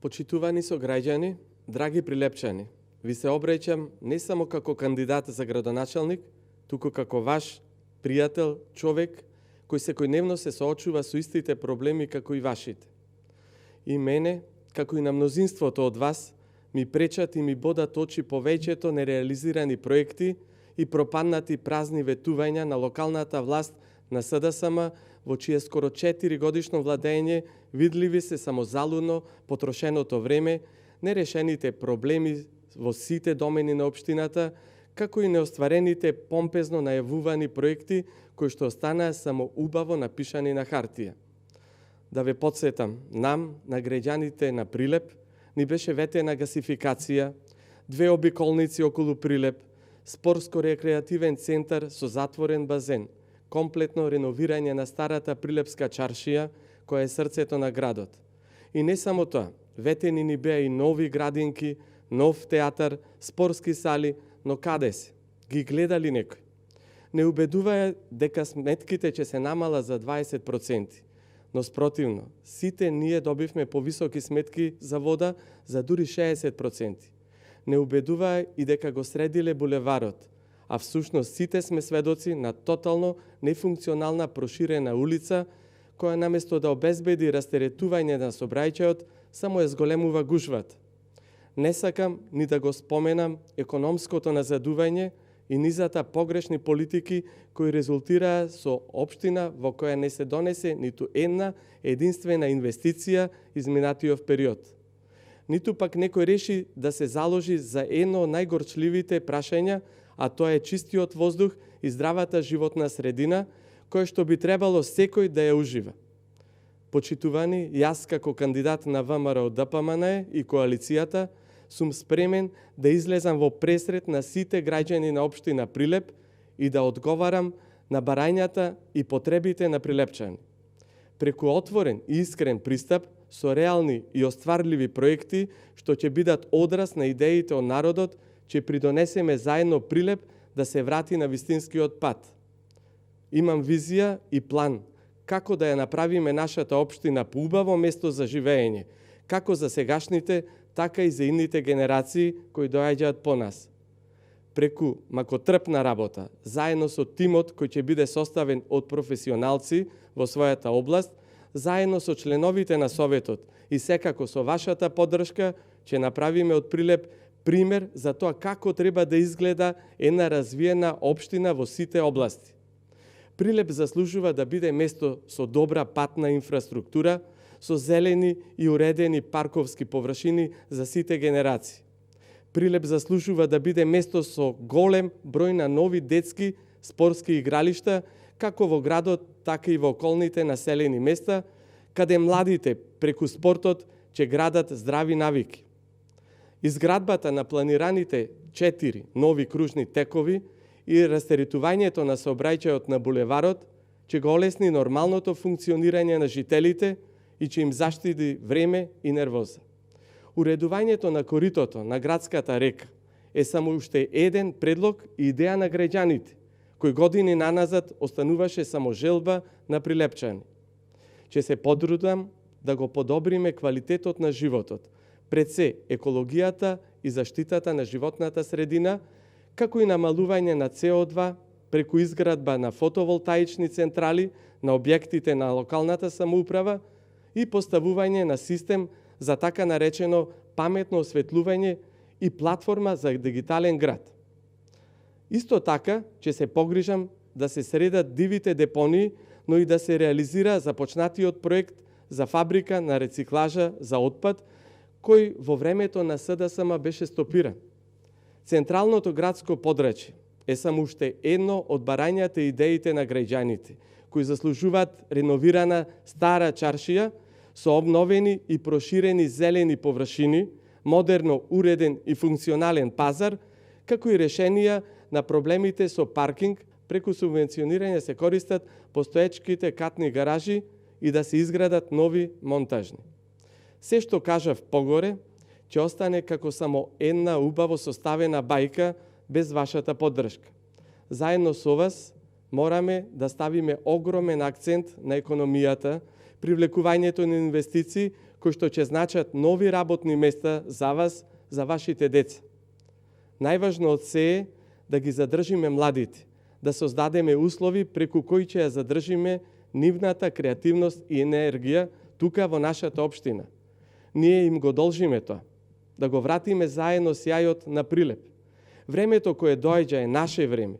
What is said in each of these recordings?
Почитувани сограѓани, драги прилепчани, ви се обраќам не само како кандидат за градоначалник, туку како ваш пријател, човек кој секојдневно се соочува со истите проблеми како и вашите. И мене, како и на мнозинството од вас, ми пречат и ми бодат очи повеќето нереализирани проекти и пропаднати празни ветувања на локалната власт на СДСМ, во чие скоро 4 годишно владење видливи се само залудно потрошеното време, нерешените проблеми во сите домени на општината, како и неостварените помпезно најавувани проекти кои што останаа само убаво напишани на хартија. Да ве подсетам, нам, на граѓаните на Прилеп, ни беше ветена гасификација, 2 обиколници околу Прилеп, спортско-рекреативен центар со затворен базен, комплетно реновирање на старата Прилепска чаршија, која е срцето на градот. И не само тоа, ветени ни беа и нови градинки, нов театар, спортски сали, но каде се? Ги гледа ли некој? Не убедуваа дека сметките ќе се намала за 20%, но спротивно, сите ние добивме повисоки сметки за вода за дури 60%. Не убедуваа и дека го средиле булеварот, а всушност сите сме сведоци на тотално нефункционална проширена улица, која наместо да обезбеди растеретување на сообраќајот, само ја зголемува гушвата. Не сакам ни да го споменам економското назадување и низата погрешни политики кои резултираа со општина во која не се донесе ниту една единствена инвестиција изминатиот период. Ниту пак некој реши да се заложи за едно од најгорчливите прашања, а тоа е чистиот воздух и здравата животна средина, која што би требало секој да ја ужива. Почитувани, јас како кандидат на ВМРО ДПМН и коалицијата сум спремен да излезам во пресрет на сите граѓани на општина Прилеп и да одговарам на барањата и потребите на прилепчани. Преку отворен и искрен пристап со реални и остварливи проекти што ќе бидат одраз на идеите од народот, ќе придонесеме заедно Прилеп да се врати на вистинскиот пат. Имам визија и план како да ја направиме нашата општина поубаво место за живење, како за сегашните, така и за идните генерации кои доаѓаат по нас. Преку макотрпна работа, заедно со тимот кој ќе биде составен од професионалци во својата област, заедно со членовите на Советот и секако со вашата поддршка, ќе направиме од Прилеп пример за тоа како треба да изгледа една развиена општина во сите области. Прилеп заслужува да биде место со добра патна инфраструктура, со зелени и уредени парковски површини за сите генерации. Прилеп заслужува да биде место со голем број на нови детски спортски игралишта, како во градот, така и во околните населени места, каде младите преку спортот ќе градат здрави навики. Изградбата на планираните 4 нови кружни текови и растеретувањето на сообраќајот на булеварот ќе го олесни нормалното функционирање на жителите и ќе им заштити време и нервоза. Уредувањето на коритото на градската река е само уште еден предлог и идеја на граѓаните, кој години наназад остануваше само желба на прилепчани. Ќе се потрудам да го подобриме квалитетот на животот, пред се екологијата и заштитата на животната средина, како и намалување на CO2 преку изградба на фотоволтаични централи на објектите на локалната самоуправа и поставување на систем за така наречено паметно осветлување и платформа за дигитален град. Исто така ќе се погрижам да се средат дивите депонии, но и да се реализира започнатиот проект за фабрика на рециклажа за отпад, кој во времето на СДСМ беше стопиран. Централното градско подрачје е само уште едно од барањата и идеите на граѓаните, кои заслужуваат реновирана стара чаршија со обновени и проширени зелени површини, модерно уреден и функционален пазар, како и решенија на проблемите со паркинг, преку субвенционирање се користат постоечките катни гаражи и да се изградат нови монтажни. Се што кажав погоре, ќе остане како само една убаво составена бајка без вашата поддршка. Заедно со вас мораме да ставиме огромен акцент на економијата, привлекувањето на инвестиции кои што ќе значат нови работни места за вас, за вашите деца. Најважно од се е да ги задржиме младите, да создадеме услови преку кои ќе ја задржиме нивната креативност и енергија тука во нашата општина. Ние им го должиме тоа, да го вратиме заедно сјајот на Прилеп. Времето кое доаѓа е наше време.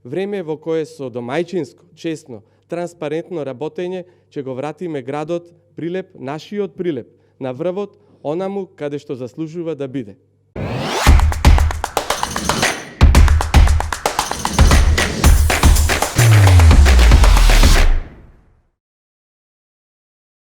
Време во кое со домајчинско, честно, транспарентно работење ќе го вратиме градот Прилеп, нашиот Прилеп, на врвот, онаму каде што заслужува да биде.